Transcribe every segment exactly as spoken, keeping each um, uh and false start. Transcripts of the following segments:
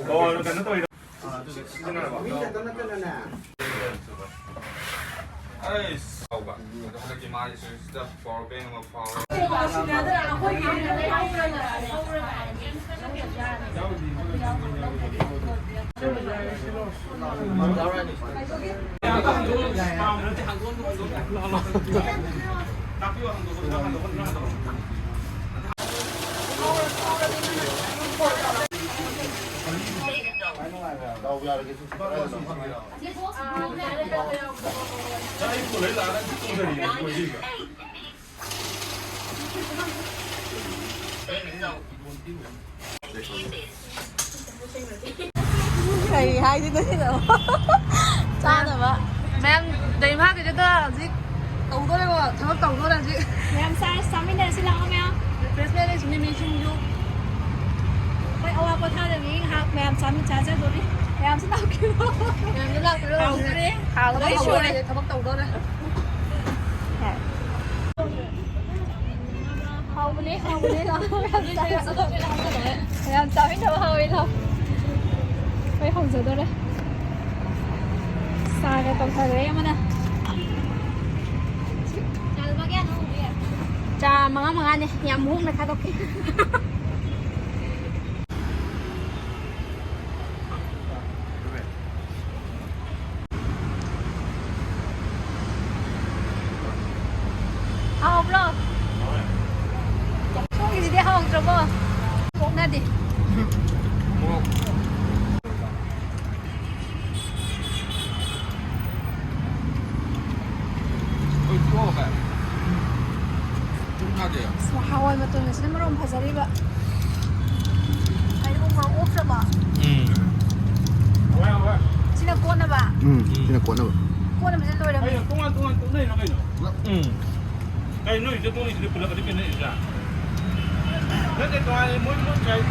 ꯑꯣ, ꯀꯩꯅꯣ ꯇꯧꯔꯤꯔꯣ? ꯃꯤ ꯈꯛꯇ ꯅꯠꯇꯅꯅꯦ꯫ ꯑꯩꯁ, ꯇꯧꯕ꯫ ꯑꯗꯣ ꯍꯟꯗꯛꯀꯤ ꯃꯥꯒꯤꯁꯨ ꯁꯤꯗ power bank ꯑꯃ ꯐꯥꯎꯔꯦ꯫ ꯀꯔꯤ ꯍꯥꯏꯗꯣꯏꯅꯣ ꯁꯤꯗ? ꯆꯥꯅꯕ꯫ ꯃꯌꯥꯝ ꯗꯩꯃꯥꯒꯤꯗꯨꯗ ꯍꯧꯖꯤꯛ ꯇꯧꯗꯣꯔꯦꯀꯣ, ꯊꯕꯛ ꯇꯧꯗꯣꯔꯦ ꯍꯧꯖꯤꯛ꯫ ꯃꯌꯥꯝ ꯆꯥꯔꯁꯤ, ꯆꯥꯃꯤꯟꯅꯔꯁꯤ, ꯂꯥꯛꯑꯣ ꯃꯌꯥꯝ꯫ Refreshment ꯂꯩ, ꯃꯤꯃꯤ ꯁꯤꯡꯖꯨ꯫ ꯑꯩꯈꯣꯏ ꯑꯋꯥ ꯄꯣꯊꯥꯗꯕꯤ ꯉꯥꯏꯍꯥꯛ ꯃꯌꯥꯝ ꯆꯥꯃꯤꯟ ꯆꯥꯖꯗꯣꯔꯤ꯫ ꯃꯌꯥꯝꯁꯨ ꯂꯥꯛꯄꯤꯔꯣ꯫ ꯃꯌꯥꯝꯁꯨ ꯂꯥꯛꯄꯤꯔꯣ꯫ ꯍꯥꯎꯈ꯭ꯔꯦ꯫ ꯍꯥꯎꯈ꯭ꯔꯦ, ꯂꯣꯏ ꯁꯨꯔꯦ꯫ ꯍꯥꯎꯈ꯭ꯔꯦ, ꯊꯕꯛ ꯇꯧꯗꯣꯔꯦ꯫ ꯍꯥꯎꯕꯅꯦ, ꯍꯥꯎꯕꯅꯦ, ꯂꯥꯛꯑꯣ, ꯃꯌꯥꯝ ꯆꯥꯔꯁꯤ꯫ ꯃꯌꯥꯝ ꯆꯥꯃꯤꯟꯅꯕ ꯍꯥꯎꯋꯦ, ꯂꯥꯛꯑꯣ꯫ ꯂꯣꯏ ꯍꯧꯖꯗꯣꯔꯦ꯫ ꯆꯥꯒ ꯇꯧꯊꯈ꯭ꯔꯦ ꯑꯃꯅ꯫ ꯆꯥ ꯃꯉꯥ ꯃꯉꯥꯅꯦ, ꯌꯥꯝ ꯍꯣꯡꯅ ꯊꯥꯗꯣꯛꯀꯦ꯫ ꯍꯥꯎꯕ꯭ꯔꯣ? ꯁꯣꯝꯒꯤꯁꯤꯗꯤ ꯍꯥꯎꯇ꯭ꯔꯕꯣ? ꯑꯣꯛꯅꯗꯦ꯫ ꯃꯣꯔꯣꯛ꯫ ꯍꯣꯏ, ꯇꯣꯛꯑꯣ ꯚꯥꯏ꯫ ꯄꯨꯡ ꯐꯥꯗꯦ꯫ ꯑꯁ, ꯍꯋꯥꯏ ꯃꯇꯣꯟ ꯑꯁꯤꯅ ꯃꯔꯣꯟ ꯐꯖꯔꯤꯕ꯫ ꯀꯩꯅꯣ, ꯃꯣꯔꯣꯛ ꯑꯣꯛꯇ꯭ꯔꯕꯣ? ꯎꯝ꯫ ꯁꯤꯅ ꯀꯣꯠꯅꯕ? ꯎꯝ, ꯁꯤꯅ ꯀꯣꯠꯅꯕ꯫ ꯀꯣꯠꯅꯕꯁꯦ ꯂꯣꯏꯔꯝꯃꯦ꯫ ꯀꯩꯅꯣ, ꯇꯣꯉꯥꯟ ꯇꯣꯉꯥꯟ ꯇꯣꯠꯅꯩꯔꯣ ꯀꯩꯅꯣ? ꯎꯝ꯫ ꯀꯩꯅꯣ ꯅꯣꯏ ꯆꯠꯊꯣꯛꯏꯁꯤꯗꯤ ꯄꯨꯂꯞ ꯑꯗꯨꯝ ꯈꯦꯠꯅꯩꯁꯦ? ꯅꯠꯇꯦ, ꯇꯣꯉꯥꯟꯅ ꯃꯣꯏ, ꯃꯣꯏ ꯉꯁꯥꯏ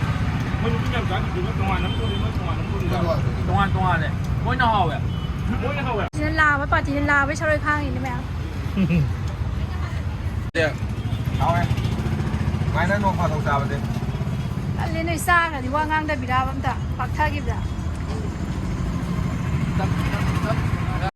ꯃꯣꯏ ꯅꯨꯄꯤ ꯃꯌꯥꯝ ꯆꯥꯈꯤꯕꯗꯨꯅ ꯇꯣꯉꯥꯟꯅ ꯑꯃ ꯊꯣꯛꯏ, ꯃꯣꯏ ꯇꯣꯉꯥꯟꯅ ꯑꯃ ꯊꯣꯛꯏ꯫ ꯇꯣꯉꯥꯟ ꯇꯣꯉꯥꯟꯅꯦ꯫ ꯃꯣꯏꯅ ꯍꯥꯎꯋꯦ꯫ ꯃꯣꯏꯅ ꯍꯥꯎꯋꯦ꯫ ꯁꯤꯅ ꯂꯥꯕ ꯄꯥꯔꯇꯤꯅ ꯂꯥꯕꯩ ꯁꯔꯣꯏ ꯈꯥꯡꯉꯤꯅꯦ ꯃꯌꯥꯝ꯫ ꯁꯦ, ꯍꯥꯎꯋꯦ꯫ ꯁꯨꯃꯥꯏꯅ ꯅꯣꯡ ꯐꯥꯗꯣꯛ ꯆꯥꯕꯁꯦ꯫ ꯀꯜꯂꯦ ꯅꯣꯏ ꯆꯥꯈ꯭ꯔꯗꯤ ꯋꯥ ꯉꯥꯡꯗꯕꯤꯔꯕ ꯑꯝꯇ ꯄꯥꯛꯊꯈꯤꯕꯗ꯫